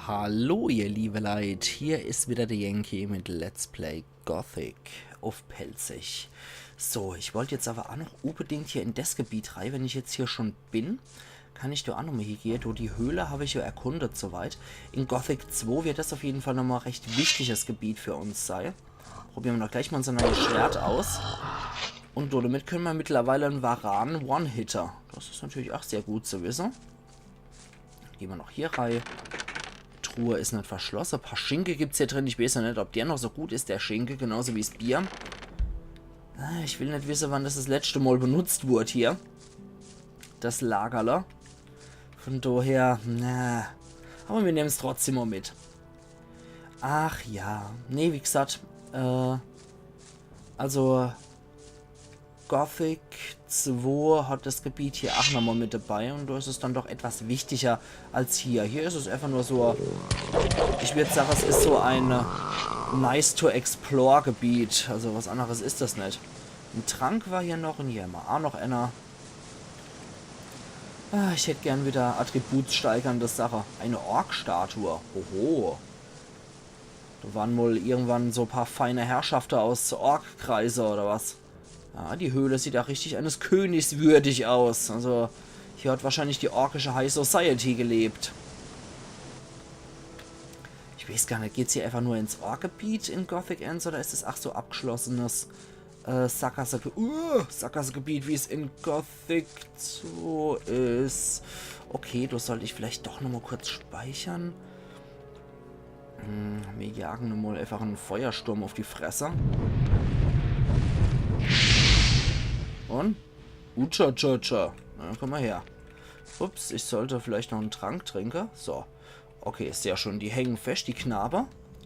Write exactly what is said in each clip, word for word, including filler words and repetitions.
Hallo ihr liebe Leit, hier is wieder der Yankee mit Let's Play Gothic uff Pälzisch. So, ich wollt jetzt awwer aa noch unbedingt hier in des Gebiet rei, wenn ich jetzt hier schon bin. Kann ich do aa nochmol hiegehe? Do die Höhle hab ich jo erkundet soweit. In Gothic zwei wird des uff jeden Fall nochmol e recht wichtiges Gebiet für uns sei. Probiere mer doch gleich mol unser neies Schwert aus. Un do, domit könne mer mittlerweile en Varan One-Hitter. Des is natürlich aa sehr gut zu wisse. Gehn mer noch hier rei. Truhe is net verschlosse. Paar Schinke gibt's hier drin. Ich weeß jo net, ob der noch so gut is, der Schinke. Genauso wie's Bier. Ah, ich will net wisse, wann des des letschte Mol benutzt wurd hier. Des Lagerle. Von doher, na. Awwer mir nemmen's trotzdem mol mit. Ach ja. Nee, wie gesagt, äh, also Gothic zwei hat des Gebiet hier aa nochmol mit dabei un do is es dann doch etwas wichtiger als hier. Hier is es einfach nur so, ich würd sage, es is so e, äh, Nice-to-Explore-Gebiet. Also was anneres is des net. En Trank war hier noch un hier hämmer aa noch ener. Ah, ich hätt gern wieder attributssteigernde Sache. E Ork-Statue. Oho. Do waren wohl irgendwann so paar feine Herrschafte aus Ork-Kreise oder was. Ja, die Höhle sieht aa richtig eines Königs würdig aus. Also, hier hat wahrscheinlich die orkische High Society gelebt. Ich weeß gar net, geht's hier einfach nur ins Ork-Gebiet in Gothic eens oder is es aa so abgeschlossenes, äh, Sackgasse, uh, Sackgassegebiet, wie's in Gothic zwei is? Okay, do sollt ich vielleicht doch nochmol kurz speichere. Hm, mir jagen nochmol einfach en Feuersturm uff die Fresse. Un? Utscha, tscha, tscha. Na, komm mol her. Ups, ich sollt vielleicht noch en Trank trinke. So. Okay, sehr schön. Die hängen fescht, die Knabe.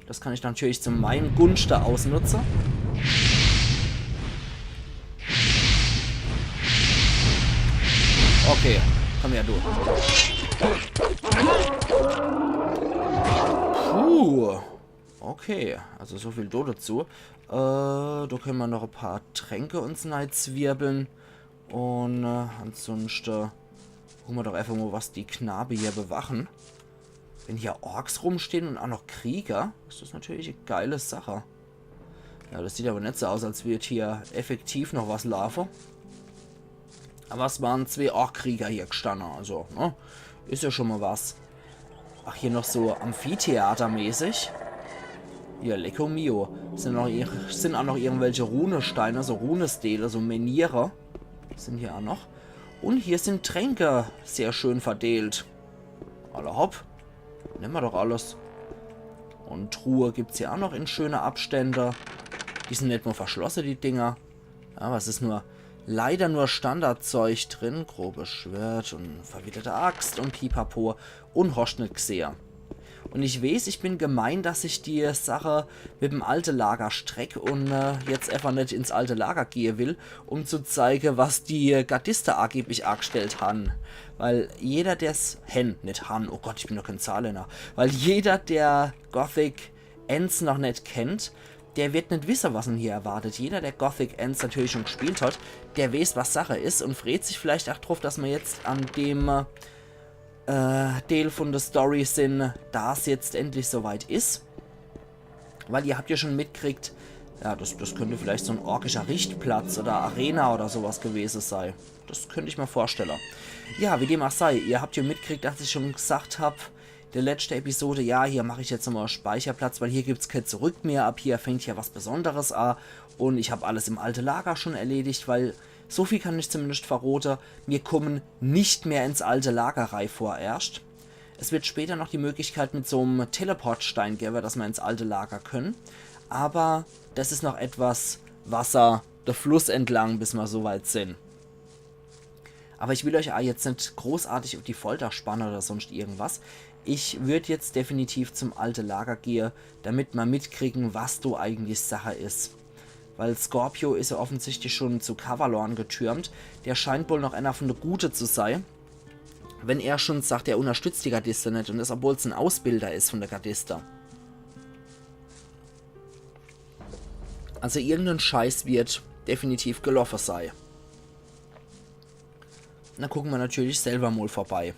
Des kann ich natürlich zu meinem Gunschte ausnutze. Okay, komm her, du. Puh. Okay, also so viel do dazu. Äh, do könne mer noch e paar Tränke uns neizwirbeln. Un, äh, ansunschte gucke mer doch einfach mol, was die Knabe hier bewachen. Wenn hier Orks rumstehn un aa noch Krieger, is des natürlich e geile Sache. Ja, des sieht awwer net so aus, als würd hier effektiv noch was laafe. Awwer es waren zwee Ork-Krieger hier gestanne, also, ne? Is jo schon mol was. Ach, hier noch so Amphitheater-mäßig. Ja, lecko mio. Sin noch ir-, sin aa noch irgendwelche Runesteine, so Runestele, so Menhire. Sin hier aa noch. Un hier sin Tränke sehr schön verdeelt. Alla hopp. Nemme mer doch alles. Un Truhe gibt's hier aa noch in schöne Abstände. Die sin net mol verschlosse, die Dinger. Awwer es is nur, leider nur Standardzeug drin. Grobes Schwert un verwitterte Axt un Pipapo un hoscht net gsehe. Un ich weeß, ich bin gemein, dass ich die Sache mit em alte Lager streck un, äh, jetzt einfach net ins alte Lager gehe will, um zu zeige, was die Gardiste angeblich aagestellt han. Weil jeder, der's, hen, net han, oh Gott, ich bin doch kän Saarlänner. Weil jeder, der Gothic eens noch net kennt, der wird net wisse, was en hier erwartet. Jeder, der Gothic eens natürlich schon gespielt hat, der weeß, was Sache is un freet sich vielleicht aa druff, dass mer jetzt an dem, äh, Deel von der Story sin, da's jetzt endlich so weit is. Weil ihr habt jo schon mitkriegt, ja, des, des könnt vielleicht so en orkischer Richtplatz oder Arena oder so was gewese sei. Des könnt ich mer vorstelle. Ja, wie dem aa sei, ihr habt jo mitkriegt, dass ich schon gesagt hab, de letschte Episode, ja, hier mach ich jetzt nochmol Speicherplatz, weil hier gibt's kee Zurück mehr, ab hier fängt hier was Besonderes aa un ich hab alles im alte Lager schon erledigt, weil so viel kann ich zumindest verrote, mir kommen net mehr ins alte Lager rei vorerscht. Es wird später noch die Möglichkeit mit so'm Teleportstein gewwe, dass mer ins alte Lager könne, awwer des is noch etwas Wasser, de Fluss entlang, bis mer so weit sin. Awwer ich will euch aa jetzt net großartig uff die Folter spanne oder sonscht irgendwas. Ich würd jetzt definitiv zum alte Lager gehe, damit mer mitkriegen, was do eigentlich Sache is. Weil Scorpio is jo offensichtlich schon zu Cavalorn getürmt. Der scheint wohl noch ener von de Gute zu sei. Wenn er schon sagt, er unterstützt die Gardiste net un is, obwohl's en Ausbilder is von de Gardiste. Also irgenden Scheiß wird definitiv geloffe sei. Na, gucke mer natürlich selwer mol vorbei.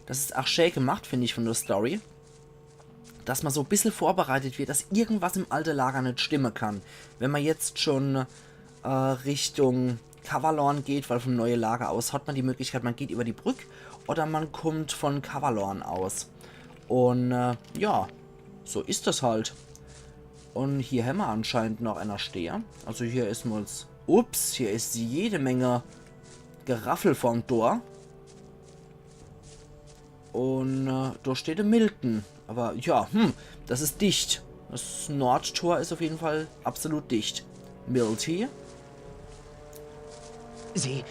Des is aa schä gemacht, find ich, von de Story. dass ma so bissel vorbereitet wird, dass irgendwas im alte Lager net stimme kann. Wenn ma jetzt schon äh, Richtung Cavalorn geht, weil vom neue Lager aus hat ma die Möglichkeit, ma geht über die Brück oder ma kommt von Cavalorn aus. Und äh, ja, so is das halt. Und hier hämmer anscheinend noch einer stehe. Also hier is mal, ups, hier is jede Menge Geraffel vorm Tor. Und äh, da steht der Milton. Aber ja, hm, das is dicht. Das Nordtor is auf jeden Fall absolut dicht. Milty? Sie,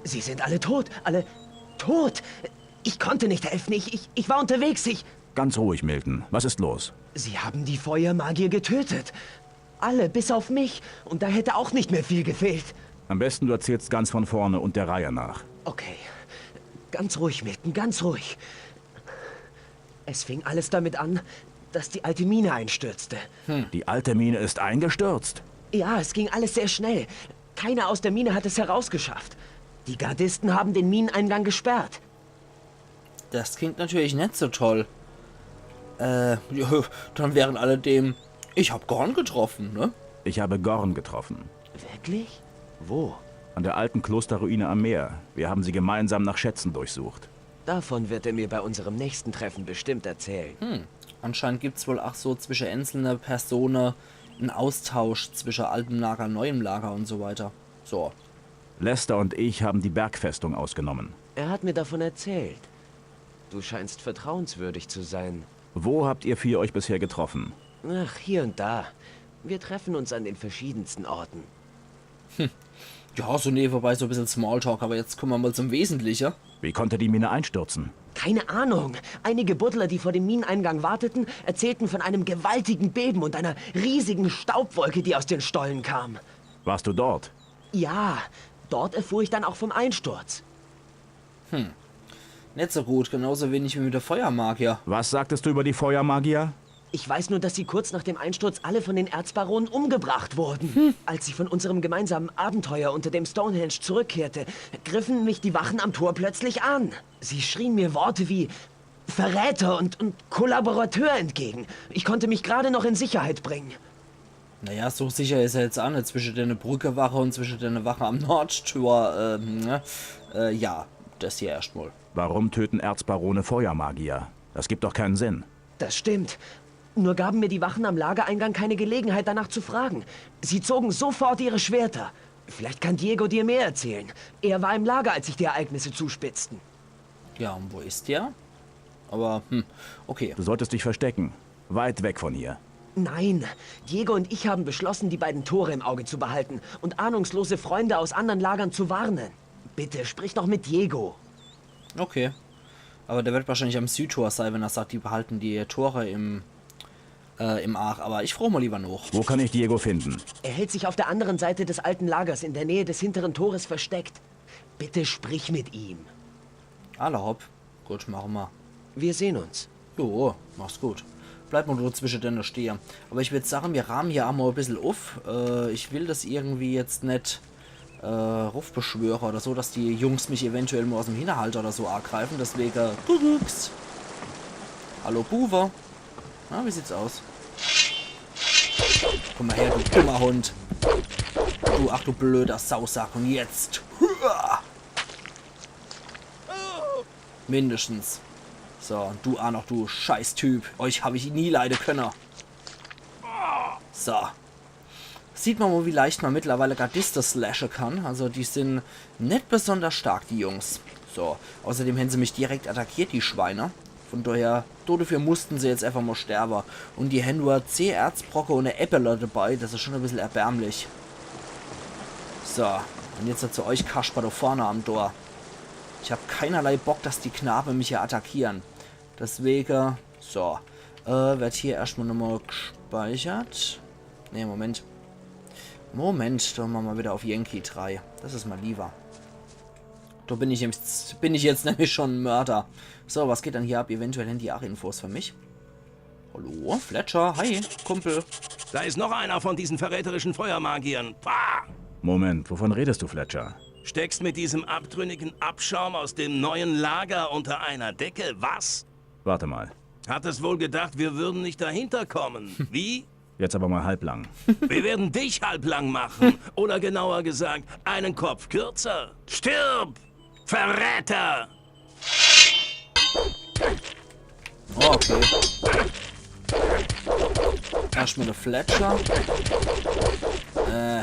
sie sind alle tot, alle tot. Ich konnte nicht helfen, ich, ich, ich war unterwegs, ich... Ganz ruhig, Milton. Was ist los? Sie haben die Feuermagier getötet. Alle, bis auf mich. Und da hätte auch nicht mehr viel gefehlt. Am besten, du erzählst ganz von vorne und der Reihe nach. Okay. Ganz ruhig, Milton, ganz ruhig. Es fing alles damit an, dass die alte Mine einstürzte. Die alte Mine ist eingestürzt? Ja, es ging alles sehr schnell. Keiner aus der Mine hat es herausgeschafft. Die Gardisten haben den Mineneingang gesperrt. Das klingt natürlich net so toll. Äh, ja, dann während alledem, ich hab Gorn getroffen, ne? Ich habe Gorn getroffen. Wirklich? Wo? An der alten Klosterruine am Meer. Wir haben sie gemeinsam nach Schätzen durchsucht. Davon wird er mir bei unserem nächsten Treffen bestimmt erzählen. Anscheinend gibt's wohl ach so zwischen einzelne Persone en Austausch zwischen altem Lager, neuem Lager und so weiter. So. Lester und ich haben die Bergfestung ausgenommen. Er hat mir davon erzählt. Du scheinst vertrauenswürdig zu sein. Wo habt ihr vier euch bisher getroffen? Ach, hier und da. Wir treffen uns an den verschiedensten Orten. Ja, so nebenbei so bissel Smalltalk, aber jetzt kommen wir mal zum Wesentlichen. Wie konnte die Mine einstürzen? Keine Ahnung. Einige Buddler, die vor dem Mineneingang warteten, erzählten von einem gewaltigen Beben und einer riesigen Staubwolke, die aus den Stollen kam. Warst du dort? Ja, dort erfuhr ich dann auch vom Einsturz. Net so gut, genauso wenig wie mit der Feuermagier. Was sagtest du über die Feuermagier? Ich weiß nur, dass sie kurz nach dem Einsturz alle von den Erzbaronen umgebracht wurden. Als ich von unserem gemeinsamen Abenteuer unter dem Stonehenge zurückkehrte, griffen mich die Wachen am Tor plötzlich an. Sie schrien mir Worte wie Verräter und, und Kollaborateur entgegen. Ich konnte mich gerade noch in Sicherheit bringen. Naja, so sicher is er jetzt ach net zwischen der Brückewache und zwischen der Wache am Nordtor. Ähm, ne? Äh, ja, das hier erstmal. Warum töten Erzbarone Feuermagier? Das gibt doch keinen Sinn. Das stimmt. Nur gaben mir die Wachen am Lagereingang keine Gelegenheit, danach zu fragen. Sie zogen sofort ihre Schwerter. Vielleicht kann Diego dir mehr erzählen. Er war im Lager, als sich die Ereignisse zuspitzten. Ja, und wo is der? Aber, hm, okay. Du solltest dich verstecken. Weit weg von hier. Nein, Diego und ich haben beschlossen, die beiden Tore im Auge zu behalten und ahnungslose Freunde aus anderen Lagern zu warnen. Bitte, sprich noch mit Diego. Okay. Aber der wird wahrscheinlich am Südtor sein, wenn er sagt, die behalten die Tore im, äh, im Aach. Aber ich frag mal lieber noch. Wo kann ich Diego finden? Er hält sich auf der anderen Seite des alten Lagers in der Nähe des hinteren Tores versteckt. Bitte sprich mit ihm. Alla hopp. Gut, machen wir. Wir sehen uns. Jo, mach's gut. Bleib mal nur zwischen denen stehen. Aber ich würd sagen, wir rahmen hier einmal ein bisschen auf. Äh, ich will das irgendwie jetzt net äh, rufbeschwöre oder so, dass die Jungs mich eventuell mal aus dem Hinterhalt oder so angreifen. Deswegen, Kuckucks. Hallo, Buwe. Na, wie sieht's aus? Komm mal her, du dummer Hund. Du, ach du blöder Sausack. Und jetzt. Hua! Mindestens. So, und du auch noch, du Scheißtyp. Euch hab ich nie leide könne. So. Sieht man mal, wie leicht man mittlerweile Gardiste slashe kann. Also die sind net besonders stark, die Jungs. So, außerdem hän se mich direkt attackiert, die Schweine. Von daher, dodefür mussten se jetzt einfach mal sterbe. Und die hän nur zeh Erzbrocke und e Äppel dabei. Das is schon ein bisschen erbärmlich. So, und jetzt zu euch, Kasper, da vorne am Tor. Ich hab keinerlei Bock, dass die Knabe mich hier attackieren. Deswegen, so, äh, wird hier erstmal nochmal gespeichert. Ne, Moment. Moment, da machen wir wieder auf Yankee drei. Das is mal lieber. Da bin ich, jetzt, bin ich jetzt nämlich schon ein Mörder. So, was geht denn hier ab? Eventuell hän die auch Infos für mich. Hallo, Fletcher, hi, Kumpel. Da ist noch einer von diesen verräterischen Feuermagiern. Pah! Moment, wovon redest du, Fletcher? Steckst mit diesem abtrünnigen Abschaum aus dem neuen Lager unter einer Decke, was? Warte mal. Hattest wohl gedacht, wir würden nicht dahinter kommen. Wie? Jetzt aber mal halblang. Wir werden dich halblang machen. Oder genauer gesagt, einen Kopf kürzer. Stirb! Verräter! Oh, okay. Erstmal de Fletcher. Äh.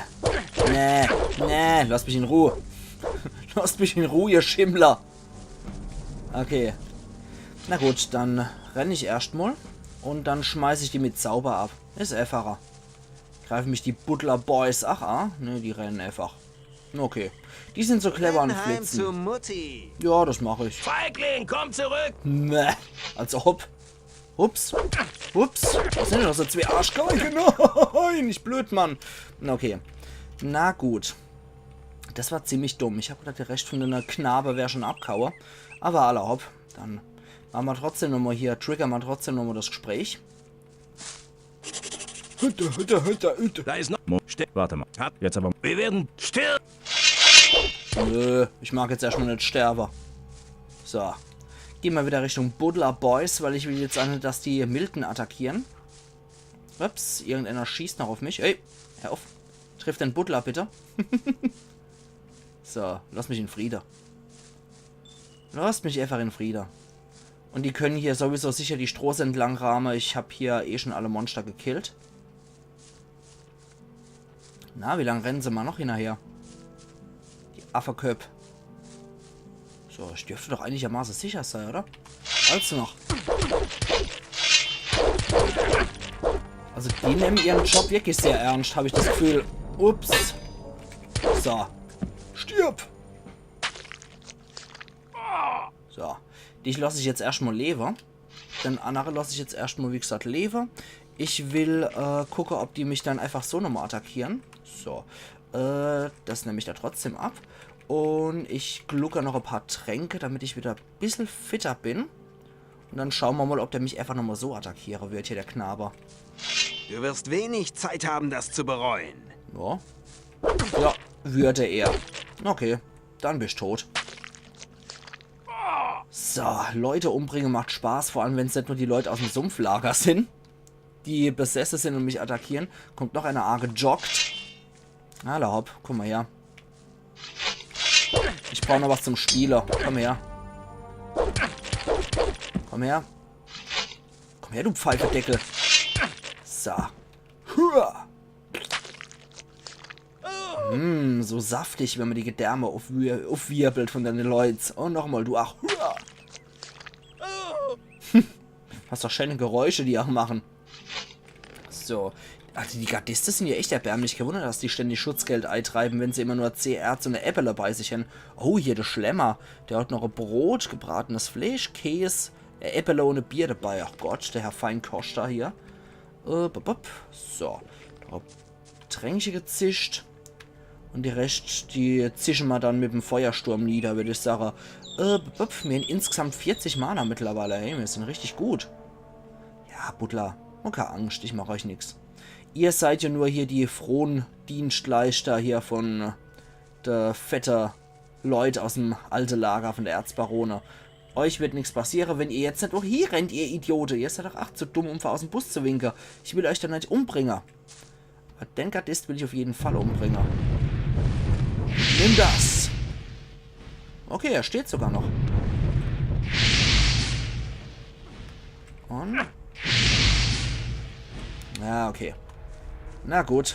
Nee, nee, lasst mich in Ruhe. Lasst mich in Ruhe, ihr Schimmler. Okay. Na gut, dann renn ich erstmal. Und dann schmeiß ich die mit Zauber ab. Is einfacher. Greifen mich die Butler Boys ach a? Ne, die rennen einfach. Okay. Die sind so clever und Heim flitzen. Zu Mutti. Ja, das mach ich. Feigling, komm zurück! Mäh. Als ob. Ups. Ups. Was sind denn das für zwei Arschgeigen? Nein, ich blöd, Mann. Na, okay. Na gut. Das war ziemlich dumm. Ich hab gedacht, der Rest von de Knabe wär schon abgehaue. Aber alla hopp. Dann machen wir trotzdem nochmal hier, trigger mal trotzdem nochmal das Gespräch. Hütte, Hütte, Hütte, Hütte. Da ist noch. Mo Ste Warte mal. Hat- Jetzt aber. Wir werden. Stirb! Nö, ich mag jetzt erstmal net sterbe. So. Geh mal wieder Richtung Butler Boys, weil ich will jetzt ach net, dass die Milton attackieren. Ups, irgendeiner schießt noch auf mich. Ey, hör auf. Triff den Butler bitte. So, lass mich in Friede. Lass mich einfach in Friede. Und die können hier sowieso sicher die Stroß entlang rame. Ich hab hier eh schon alle Monster gekillt. Na, wie lang rennen se mal noch hinnerher? Die Affeköpp. So, ich dürfte doch einigermaßen sicher sein, oder? Als noch. Also die nehmen ihren Job wirklich sehr ernst, habe ich das Gefühl. Ups. So. Stirb! So. Dich lass ich jetzt erstmal lebe. Den andere lass ich jetzt erstmal, wie gesagt, lebe. Ich will äh, gucke, ob die mich dann einfach so nochmal attackieren. So. Äh, das nehme ich da trotzdem ab. Und ich glucker noch ein paar Tränke, damit ich wieder ein bisschen fitter bin. Und dann schauen wir mal, ob der mich einfach nochmal so attackieren wird, hier der Knabe. Du wirst wenig Zeit haben, das zu bereuen. Ja. Ja, würde er. Okay, dann bist tot. So, Leute umbringen macht Spaß, vor allem wenn es nicht nur die Leute aus dem Sumpflager sind, die besessen sind und mich attackieren. Kommt noch einer angejoggt. Alla hopp, komm mal her. Ich brauche noch was zum Spiele. Komm her. Komm her. Komm her, du Pfeifedeckel. So. Hua. Mm, so saftig, wenn man die Gedärme aufwir aufwirbelt von deine Leute. Und nochmal, du ach. Hua. Was doch schöne Geräusche, die auch machen. So. Also die Gardisten sind ja echt erbärmlich. Kein Wunder, dass die ständig Schutzgeld eintreiben, wenn sie immer nur zeh Erz und e Äppele bei sich haben. Oh, hier der Schlemmer. Der hat noch e Brot, gebratenes Fleisch, Käse, e Äppele und e Bier dabei. Ach Gott, der Herr Feinkoschter hier. Äh, bup, bup. So. Noch Tränkche gezischt. Und die Rest, die zische ma dann mit dem Feuersturm nieder, würd ich sage. Äh, bup, bup, mir haben insgesamt vierzig Mana mittlerweile, ey, mir sind richtig gut. Ja, Butler, oh, keine Angst, ich mach euch nix. Ihr seid ja nur hier die Frondienstleister hier von, äh, der fette Leut aus dem alte Lager von der Erzbarone. Euch wird nix passiere, wenn ihr jetzt net auch hier rennt, ihr Idiote. Ihr seid doch ach zu dumm, um aus dem Bus zu winke. Ich will euch doch net umbringe. Aber den Gardist will ich auf jeden Fall umbringe. Nimm das! Okay, er steht sogar noch. Und? Ja, okay. Na gut.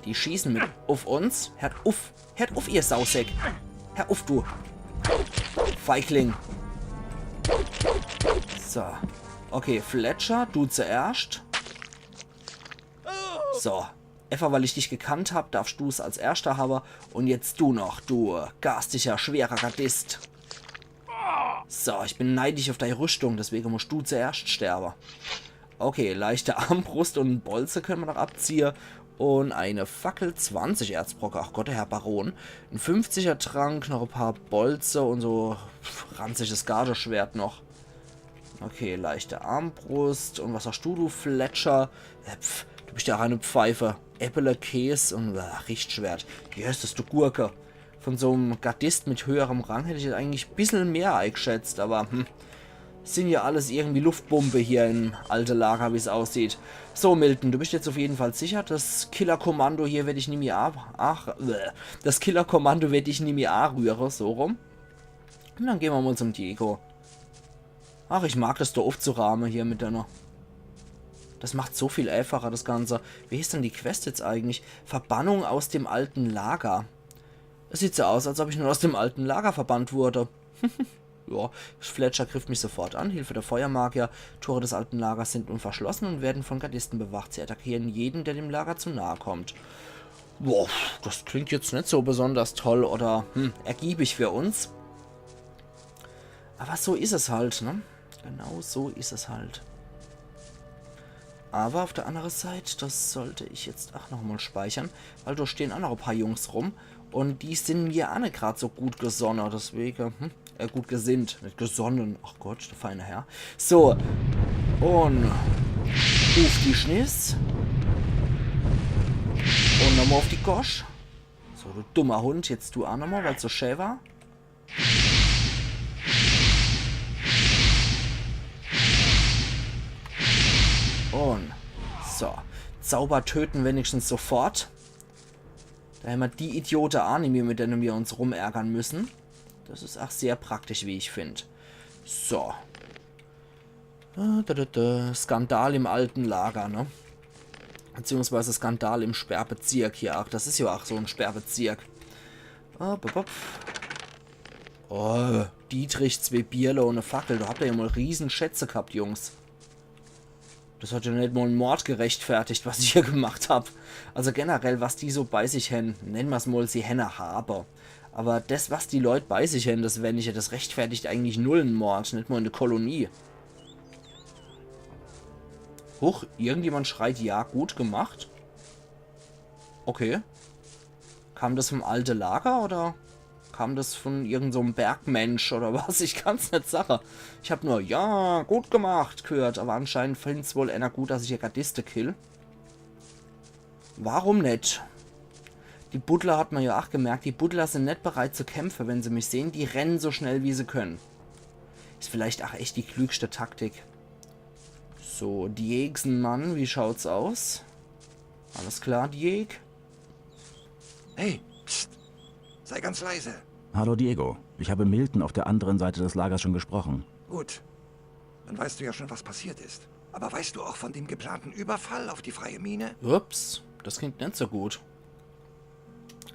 Die schießen mit auf uns. Hört uff. Hört uff, ihr Sausäck. Hör uff, du. Feigling. So. Okay, Fletcher, du zuerscht. So. Effa, weil ich dich gekannt hab, darfst du's als Erschter habe. Und jetzt du noch, du garstiger, schwerer Gardist. So, ich bin neidisch auf deine Rüstung, deswegen musst du zuerscht sterbe. Okay, leichte Armbrust und en Bolze können wir noch abziehe. Und eine Fackel, zwanzig Erzbrocke. Ach Gott, der Herr Baron. En fünfziger Trank, noch e paar Bolze und so ranziges Gardeschwert noch. Okay, leichte Armbrust. Und was hast du, du Fletcher? Äh, pf, du bist ja auch eine Pfeife. Äppele, Käs und äh, Richtschwert. Wie heißt das, du Gurke? Von so em Gardist mit höherem Rang hätt ich jetzt eigentlich e bissel mehr eingeschätzt, aber hm. Sin ja alles irgendwie Luftbombe hier im alte Lager, wie's aussieht. So, Milton, du bist jetzt auf jeden Fall sicher. Das Killer-Kommando hier werd ich nimmi a-, ach, äh, das Killer-Kommando werd ich nimmi arühre, so rum. Und dann gehn mer mal zum Diego. Ach, ich mag das do aufzurahme hier mit der. Das macht so viel einfacher, das Ganze. Wie heeßt denn die Quest jetzt eigentlich? Verbannung aus dem alten Lager. Es sieht so aus, als ob ich nun aus dem alten Lager verbannt wurde. Ja, Fletcher griff mich sofort an. Hilfe der Feuermagier. Tore des alten Lagers sind nun verschlossen und werden von Gardisten bewacht. Sie attackieren jeden, der dem Lager zu nahe kommt. Boah, das klingt jetzt net so besonders toll oder, hm, ergiebig für uns. Aber so is es halt, ne? Genau so is es halt. Aber auf der andere Seit, das sollt ich jetzt ach noch mal speichern, weil do stehn ach noch e paar Jungs rum und die sin mir ach net grad so gut gesonne, deswege, hm, äh, gut gesinnt, net gesonne. Ach Gott, der feine Herr. So, und uff die Schniss. Und nochmal uff die Gosch. So, du dummer Hund, jetzt du ach nochmal, weil's so schä war. Und so. Zauber töten wenigstens sofort. Do hämmer die Idiote ach nimmi, mit denne mir uns rumärgern müssen. Das is ach sehr praktisch, wie ich find. So. Äh, da, da, da. Skandal im alten Lager, ne? Beziehungsweise Skandal im Sperrbezirk hier. Ach, das is ja ach so en Sperrbezirk. Äh, bup, bup. Oh, Dietrich, zwee Bierle und e Fackel. Do habt ihr ja mal Riesenschätze gehabt, Jungs. Das hat ja net mal en Mord gerechtfertigt, was ich hier gemacht hab. Also generell, was die so bei sich hän, nenne mer's mal, sie hän e Habe. Aber das, was die Leut bei sich hän, das, wenn ich, das rechtfertigt eigentlich null en Mord, net mal in der Kolonie. Huch, irgendjemand schreit, ja, gut gemacht. Okay. Kam das vom alte Lager oder kam das von irgend so'm Bergmensch oder was? Ich kann's net sache. Ich hab nur, ja, gut gemacht gehört, aber anscheinend find's wohl ener gut, dass ich hier Gardiste kill. Warum net? Die Buddler hat man ja ach gemerkt, die Buddler sin net bereit zu kämpfe, wenn se mich sehen. Die rennen so schnell, wie se können. Is vielleicht ach echt die klügste Taktik. So, Diegsen Mann, wie schaut's aus? Alles klar, Dieg? Hey, pst. Sei ganz leise. Hallo Diego. Ich habe Milton auf der anderen Seite des Lagers schon gesprochen. Gut. Dann weißt du ja schon, was passiert ist. Aber weißt du auch von dem geplanten Überfall auf die freie Mine? Ups, das klingt net so gut.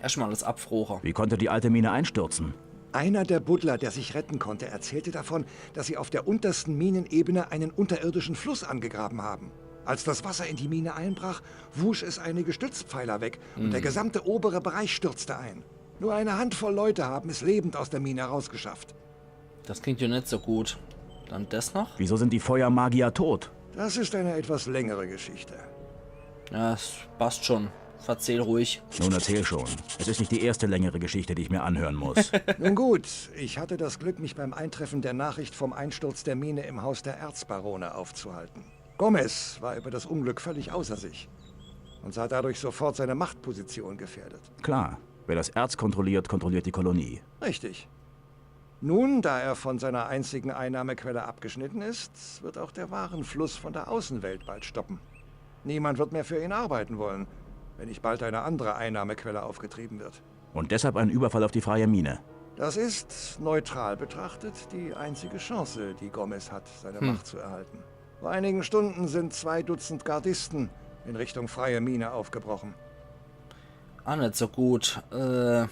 Erstmal alles abfroche. Wie konnte die alte Mine einstürzen? Einer der Buddler, der sich retten konnte, erzählte davon, dass sie auf der untersten Minenebene einen unterirdischen Fluss angegraben haben. Als das Wasser in die Mine einbrach, wusch es einige Stützpfeiler weg und der gesamte obere Bereich stürzte ein. Nur eine Handvoll Leute haben es lebend aus der Mine herausgeschafft. Das klingt ja net so gut. Dann das noch? Wieso sind die Feuermagier tot? Das ist eine etwas längere Geschichte. Ja, es passt schon. Verzähl ruhig. Nun erzähl schon. Es ist nicht die erste längere Geschichte, die ich mir anhören muss. Nun gut, ich hatte das Glück, mich beim Eintreffen der Nachricht vom Einsturz der Mine im Haus der Erzbarone aufzuhalten. Gomez war über das Unglück völlig außer sich und sah dadurch sofort seine Machtposition gefährdet. Klar, wer das Erz kontrolliert, kontrolliert die Kolonie. Richtig. Nun, da er von seiner einzigen Einnahmequelle abgeschnitten ist, wird auch der Warenfluss von der Außenwelt bald stoppen. Niemand wird mehr für ihn arbeiten wollen, wenn nicht bald eine andere Einnahmequelle aufgetrieben wird. Und deshalb ein Überfall auf die freie Mine. Das ist, neutral betrachtet, die einzige Chance, die Gomez hat, seine Macht zu erhalten. Vor einigen Stunden sind zwei Dutzend Gardisten in Richtung freie Mine aufgebrochen. Ah, net so gut. Äh,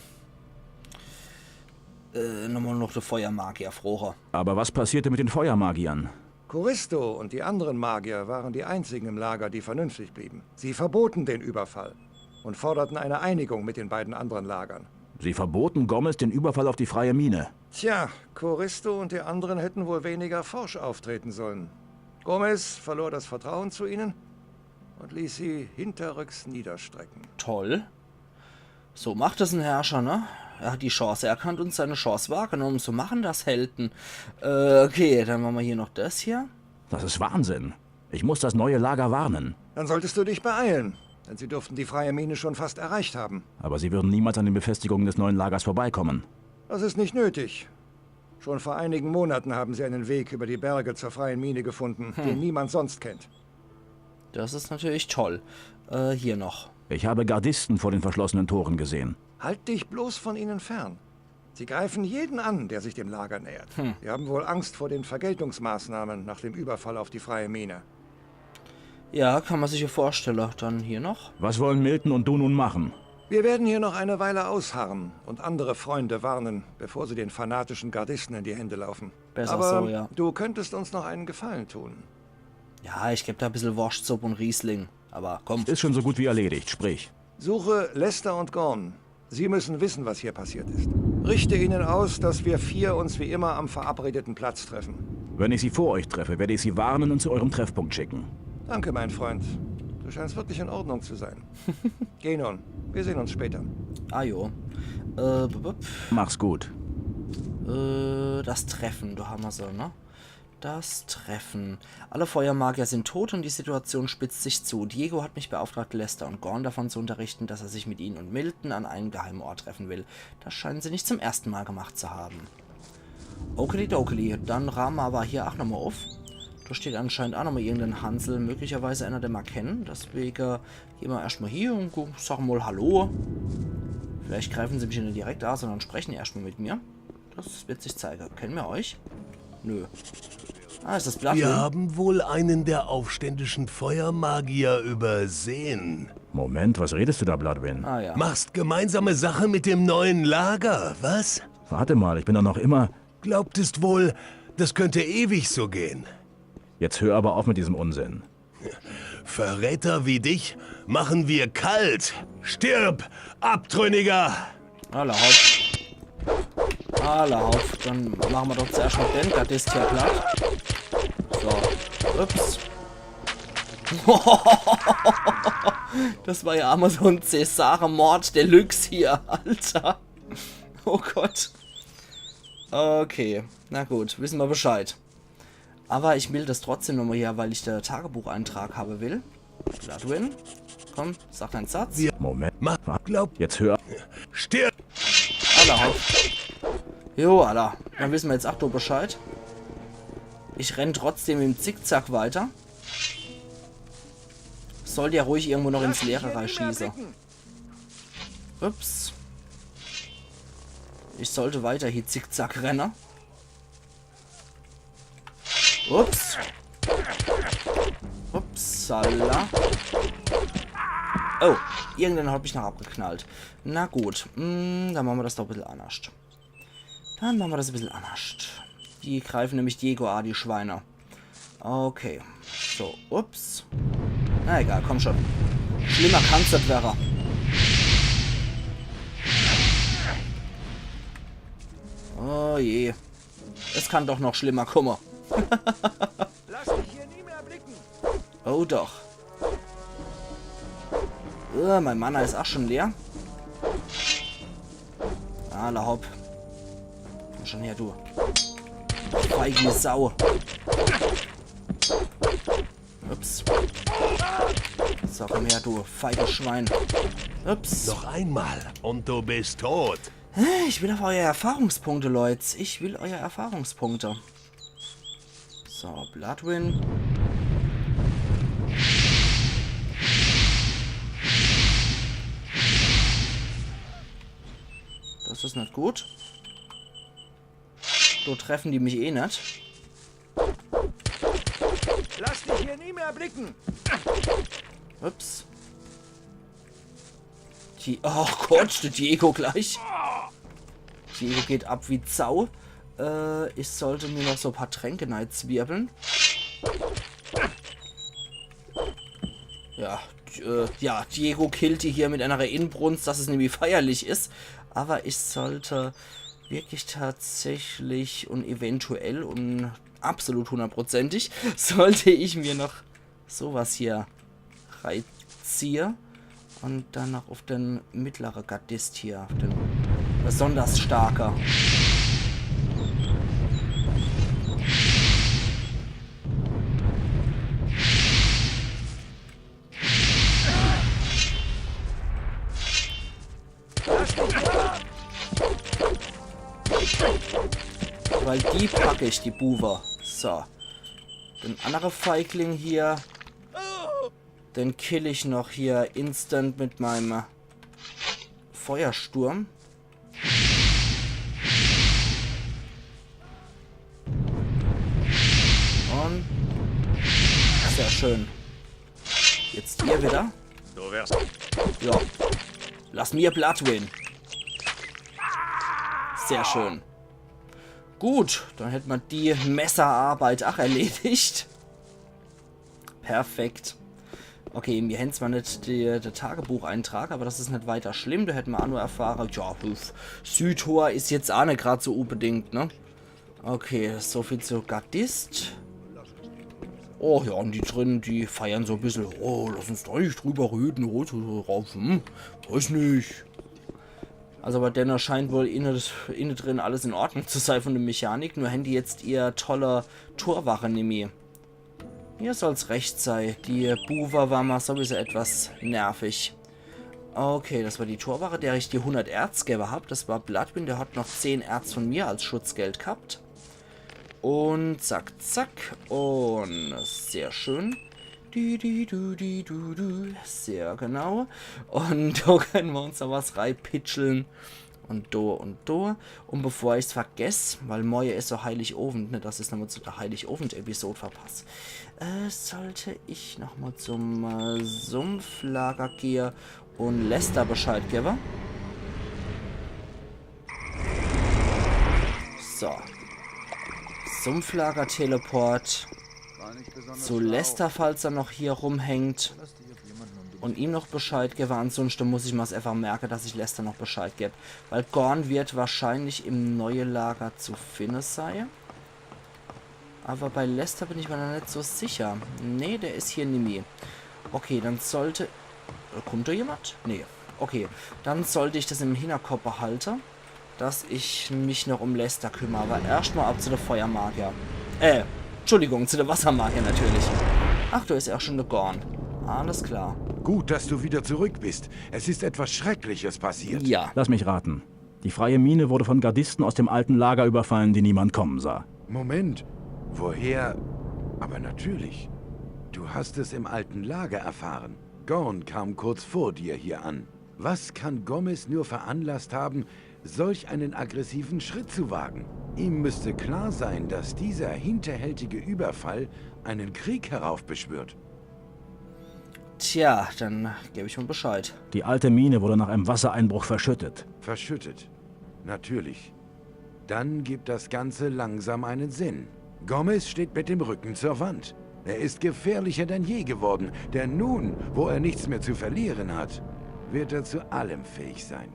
äh, nochmal noch de Feuermagier froche. Aber was passierte mit den Feuermagiern? Choristo und die anderen Magier waren die einzigen im Lager, die vernünftig blieben. Sie verboten den Überfall und forderten eine Einigung mit den beiden anderen Lagern. Sie verboten Gomez den Überfall auf die freie Mine. Tja, Choristo und die anderen hätten wohl weniger forsch auftreten sollen. Gomez verlor das Vertrauen zu ihnen und ließ sie hinterrücks niederstrecken. Toll. So macht es en Herrscher, ne? Er hat die Chance erkannt und seine Chance wahrgenommen. So machen das Helden. Äh, okay, dann mache mer hier noch das hier. Das ist Wahnsinn. Ich muss das neue Lager warnen. Dann solltest du dich beeilen, denn sie dürften die freie Mine schon fast erreicht haben. Aber sie würden niemals an den Befestigungen des neuen Lagers vorbeikommen. Das ist nicht nötig. Schon vor einigen Monaten haben sie einen Weg über die Berge zur freien Mine gefunden, den niemand sonst kennt. Das ist natürlich toll. Äh, hier noch. Ich habe Gardisten vor den verschlossenen Toren gesehen. Halt dich bloß von ihnen fern. Sie greifen jeden an, der sich dem Lager nähert. Hm. Sie haben wohl Angst vor den Vergeltungsmaßnahmen nach dem Überfall auf die freie Mine. Ja, kann man sich ja vorstellen. Dann hier noch. Was wollen Milton und du nun machen? Wir werden hier noch eine Weile ausharren und andere Freunde warnen, bevor sie den fanatischen Gardisten in die Hände laufen. Besser so, ja. Aber du könntest uns noch einen Gefallen tun. Ja, ich geb da e bissel Worschtsupp und Riesling. Aber komm. Ist schon so gut wie erledigt, sprich. Suche Lester und Gorn. Sie müssen wissen, was hier passiert ist. Richte ihnen aus, dass wir vier uns wie immer am verabredeten Platz treffen. Wenn ich sie vor euch treffe, werde ich sie warnen und zu eurem Treffpunkt schicken. Danke, mein Freund. Du scheinst wirklich in Ordnung zu sein. Geh nun. Wir sehen uns später. Ah jo. Äh, bup, bup. Mach's gut. Äh, das Treffen, do hammer se, ne? Das Treffen. Alle Feuermagier sind tot und die Situation spitzt sich zu. Diego hat mich beauftragt, Lester und Gorn davon zu unterrichten, dass er sich mit ihnen und Milton an einem geheimen Ort treffen will. Das scheinen sie nicht zum ersten Mal gemacht zu haben. Okeli-dokeli, dann raame mer aber hier ach nochmal uff. Do steht anscheinend ach nochmal irgendein Hansel, möglicherweise einer, den mer kennen. Deswege geh mer erschtmal hier und gu-, sag mal Hallo. Vielleicht greifen sie mich net direkt an, sondern sprechen erschtmal mit mir. Das wird sich zeigen. Kennen wir euch? Nö. Ah, ist das Bloodwind? Wir haben wohl einen der aufständischen Feuermagier übersehen. Moment, was redest du da, Bloodwind? Ah ja. Machst gemeinsame Sache mit dem neuen Lager, was? Warte mal, ich bin doch noch immer. Glaubtest wohl, das könnte ewig so gehen. Jetzt hör aber auf mit diesem Unsinn. Verräter wie dich machen wir kalt. Stirb, Abtrünniger! Alla hopp. Alla hopp. Dann mache mer doch zuerscht mal den Gardist hier platt. So. Ups. Das war ja emol so en Cäsare-Mord Deluxe hier, Alter. Oh Gott. Okay, na gut, wissen mer Bescheid. Aber ich will das trotzdem nochmal hier, weil ich de Tagebucheintrag haben will. Bloodwind, komm, sag deinen Satz. Wir Moment. Ma glaub Jetzt hör. Stirb! Alla hopp. Jo, alla. Dann wissen mer jetzt ach doch Bescheid. Ich renn trotzdem im Zickzack weiter. Soll ja ruhig irgendwo noch ins Leere reischießen. Ups. Ich sollte weiter hier zickzack rennen. Ups. Upsala. Oh, irgendeiner hat mich noch abgeknallt. Na gut, mm, dann mache mer das doch e bissel annerscht. Dann mache mer das e bissel annerscht. Die greifen nämlich Diego an, die Schweine. Okay. So, ups. Na egal, komm schon. Schlimmer kann's net werre. Oh je. Es kann doch noch schlimmer kumme. Lass dich hier nie mehr blicken. Oh doch. Äh, mein Mana is ach schon leer. Alla hopp. Komm schon her, du. Feige Sau. Ups. So, komm her, du feiges Schwein. Ups. Noch einmal und du bist tot. Ich will auf eure Erfahrungspunkte, Leute. Ich will eure Erfahrungspunkte. So, Bloodwind. Das is net gut. Do treffen die mich eh net. Lass dich hier nie mehr blicken. Ups. Die, oh Gott, der Diego gleich. Diego geht ab wie Sau. Äh, ich sollte mir noch so paar Tränke neizwirbeln. Ja, äh, ja, Diego killt die hier mit einer Inbrunst, dass es nämlich feierlich is. Aber ich sollte wirklich tatsächlich und eventuell und absolut hundertprozentig sollte ich mir noch sowas hier reiziehe. Und dann noch auf den mittlere Gardist hier, auf den besonders starker. Weil die pack ich, die Buwe. So. Den annere Feigling hier, den kill ich noch hier instant mit meinem Feuersturm. Und sehr schön. Jetzt ihr wieder. Ja. Lass mir Bloodwyn. Sehr schön. Gut, dann hätt ma die Messerarbeit ach erledigt. Perfekt. Okay, mir hän zwar net die, de Tagebucheintrag, aber das is net weiter schlimm. Do hätt ma ach nur erfahre, ja, pf, Südtor is jetzt ach net grad so unbedingt, ne? Okay, so viel zu Gardist. Oh ja, und die drin, die feiern so e bissel. Oh, lass uns do net drüber reden. Oh, so, so, hm, weiß nicht. Also bei denne scheint wohl inne, inne drin alles in Ordnung zu sein von der Mechanik. Nur hän die jetzt ihr tolle Torwache nimmi. Mir soll's recht sei. Die Buwe war ma sowieso etwas nervig. Okay, das war die Torwache, der ich die hundert Erz gewwe hab. Das war Bloodwyn, der hat noch zehn Erz von mir als Schutzgeld gehabt. Und zack, zack. Und sehr schön. Du, du, du, du, du, du. Sehr genau. Und do könne ma uns noch was reipitscheln. Und do und do. Und bevor ich's vergess, weil morje is so Heiligowend, ne, dass ich's nochmal zu der Heiligowend-Episode verpass, äh, sollt ich nochmal zum, äh, Sumpflager gehe und Lester Bescheid gewwe. So. Sumpflager-Teleport. Zu Lester, falls er noch hier rumhängt. Und ihm noch Bescheid gewwe. Ansonsten muss ich mir's einfach merke, dass ich Lester noch Bescheid geb. Weil Gorn wird wahrscheinlich im neue Lager zu finne sei. Aber bei Lester bin ich mir noch net so sicher. Nee, der is hier nimmi. Okay, dann sollte... Äh, kommt do jemand? Nee. Okay, dann sollt ich das im Hinterkopp behalte, dass ich mich noch um Lester kümmer. Aber erscht mal ab zu de Feuermagier. Äh, Entschuldigung, zu de Wassermagier natürlich. Ach, do is ach schon de Gorn. Alles klar. Gut, dass du wieder zurück bist. Es ist etwas Schreckliches passiert. Ja. Lass mich raten. Die freie Mine wurde von Gardisten aus dem alten Lager überfallen, die niemand kommen sah. Moment. Woher? Aber natürlich. Du hast es im alten Lager erfahren. Gorn kam kurz vor dir hier an. Was kann Gomez nur veranlasst haben, solch einen aggressiven Schritt zu wagen? Ihm müsste klar sein, dass dieser hinterhältige Überfall einen Krieg heraufbeschwört. Tja, dann geb ich mal Bescheid. Die alte Mine wurde nach einem Wassereinbruch verschüttet. Verschüttet. Natürlich. Dann gibt das Ganze langsam einen Sinn. Gomez steht mit dem Rücken zur Wand. Er ist gefährlicher denn je geworden, denn nun, wo er nichts mehr zu verlieren hat, wird er zu allem fähig sein.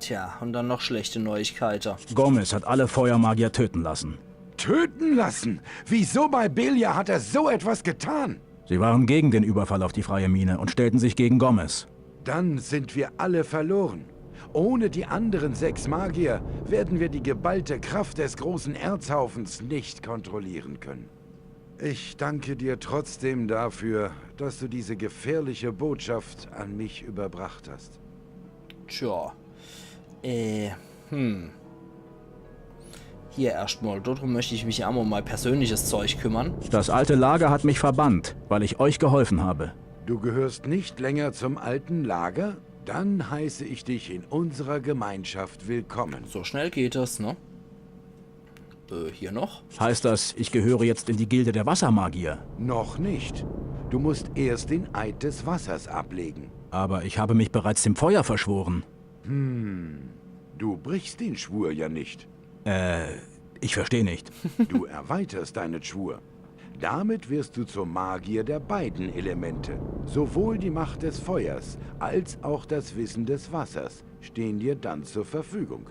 Tja, und dann noch schlechte Neuigkeiten. Gomez hat alle Feuermagier töten lassen. Töten lassen? Wieso bei Byllia hat er so etwas getan? Sie waren gegen den Überfall auf die freie Mine und stellten sich gegen Gomez. Dann sind wir alle verloren. Ohne die anderen sechs Magier werden wir die geballte Kraft des großen Erzhaufens nicht kontrollieren können. Ich danke dir trotzdem dafür, dass du diese gefährliche Botschaft an mich überbracht hast. Tja. Äh, hm. Hier erscht mal, drum möcht ich mich ach mal um mein persönliches Zeug kümmern. Das alte Lager hat mich verbannt, weil ich euch geholfen habe. Du gehörst nicht länger zum alten Lager? Dann heiße ich dich in unserer Gemeinschaft willkommen. So schnell geht das, ne? Äh, hier noch? Heißt das, ich gehöre jetzt in die Gilde der Wassermagier? Noch nicht. Du musst erst den Eid des Wassers ablegen. Aber ich habe mich bereits dem Feuer verschworen. Du brichst den Schwur ja nicht. Äh, ich verstehe nicht. Du erweiterst deinen Schwur. Damit wirst du zum Magier der beiden Elemente. Sowohl die Macht des Feuers als auch das Wissen des Wassers stehen dir dann zur Verfügung.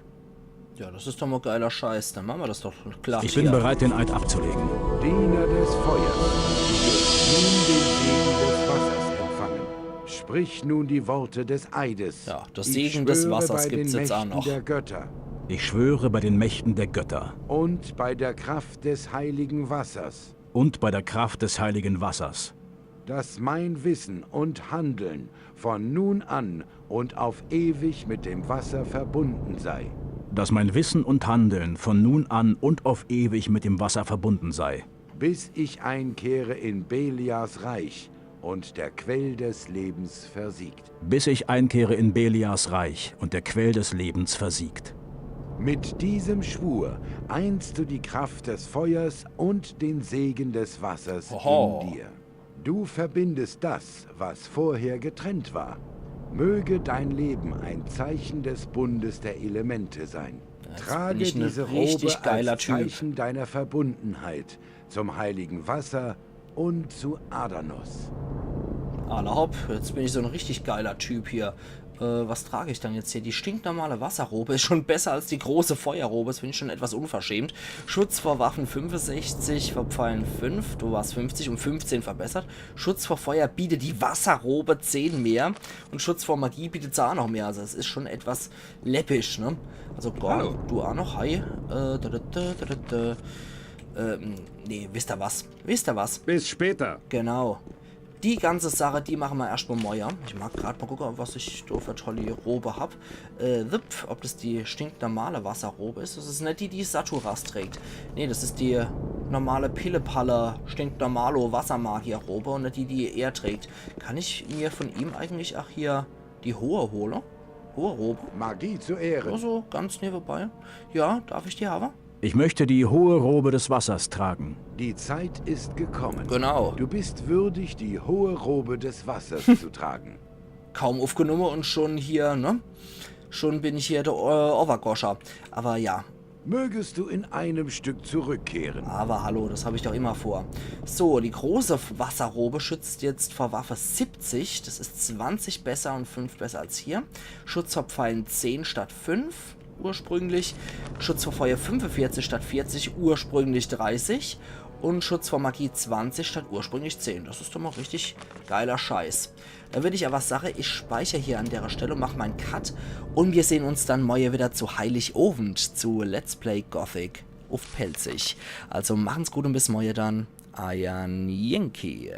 Ja, das is doch mal geiler Scheiß. Dann machen wir das doch glatt. Ich bin hier. Bereit, den Eid abzulegen. Diener des Feuers, du wirst nun den Segen des Wassers empfangen. Sprich nun die Worte des Eides. Ja, das Ich Segen des schwöre Wassers bei den gibt's jetzt auch Mächten noch. Der Götter Ich schwöre bei den Mächten der Götter und bei der Kraft des heiligen Wassers. Und bei der Kraft des heiligen Wassers. Dass mein Wissen und Handeln von nun an und auf ewig mit dem Wasser verbunden sei. Dass mein Wissen und Handeln von nun an und auf ewig mit dem Wasser verbunden sei. Bis ich einkehre in Beliars Reich und der Quell des Lebens versiegt. Bis ich einkehre in Beliars Reich und der Quell des Lebens versiegt. Mit diesem Schwur einst du die Kraft des Feuers und den Segen des Wassers Hoho. In dir. Du verbindest das, was vorher getrennt war. Möge dein Leben ein Zeichen des Bundes der Elemente sein. Trage bin ich ein diese richtig Robe geiler als Typ. Zeichen deiner Verbundenheit zum heiligen Wasser und zu Adanos. Alla hopp, jetzt bin ich so ein richtig geiler Typ hier. Äh, was trage ich dann jetzt hier? Die stinknormale Wasserrobe ist schon besser als die große Feuerrobe. Das finde ich schon etwas unverschämt. Schutz vor Waffen fünfundsechzig, vor Pfeilen fünf, du warst fünfzig, um fünfzehn verbessert. Schutz vor Feuer bietet die Wasserrobe zehn mehr. Und Schutz vor Magie bietet sie auch noch mehr. Also es ist schon etwas läppisch, ne? Also Gorn, Hallo. Du auch noch. Hi. Äh, da, da, da, da, da, da. Ähm, nee, wisst ihr was? Wisst ihr was? Bis später. Genau. Die ganze Sache, die mache mer erscht mol morje. Ich mag grad mol gucke, was ich do für tolle Robe hab. Äh, zip, ob das die stinknormale Wasserrobe is. Das is net die, die Saturas trägt. Nee, das is die normale Pillepalle, stinknormalo Wassermagier-Robe und net die, die er trägt. Kann ich mir von ihm eigentlich auch hier die hohe hole? Hohe Robe? Magie zu Ehren. Also ganz nebenbei. Ja, darf ich die haben? Ich möchte die hohe Robe des Wassers tragen. Die Zeit ist gekommen. Genau. Du bist würdig, die hohe Robe des Wassers zu tragen. Kaum aufgenommen und schon hier, ne? Schon bin ich hier der äh, Overgoscher. Aber ja. Mögest du in einem Stück zurückkehren. Aber hallo, das habe ich doch immer vor. So, die große Wasserrobe schützt jetzt vor Waffe siebzig. Das ist zwanzig besser und fünf besser als hier. Schutz vor Pfeilen zehn statt fünf ursprünglich. Schutz vor Feuer fünfundvierzig statt vierzig, ursprünglich dreißig. Und Schutz vor Magie zwanzig statt ursprünglich zehn. Das ist doch mal richtig geiler Scheiß. Da würde ich aber sagen, ich speichere hier an der Stelle, mach mal einen Cut und wir sehen uns dann morgen wieder zu Heiligabend zu Let's Play Gothic auf Pälzisch. Also machen's gut und bis morgen dann. Euer Yankee.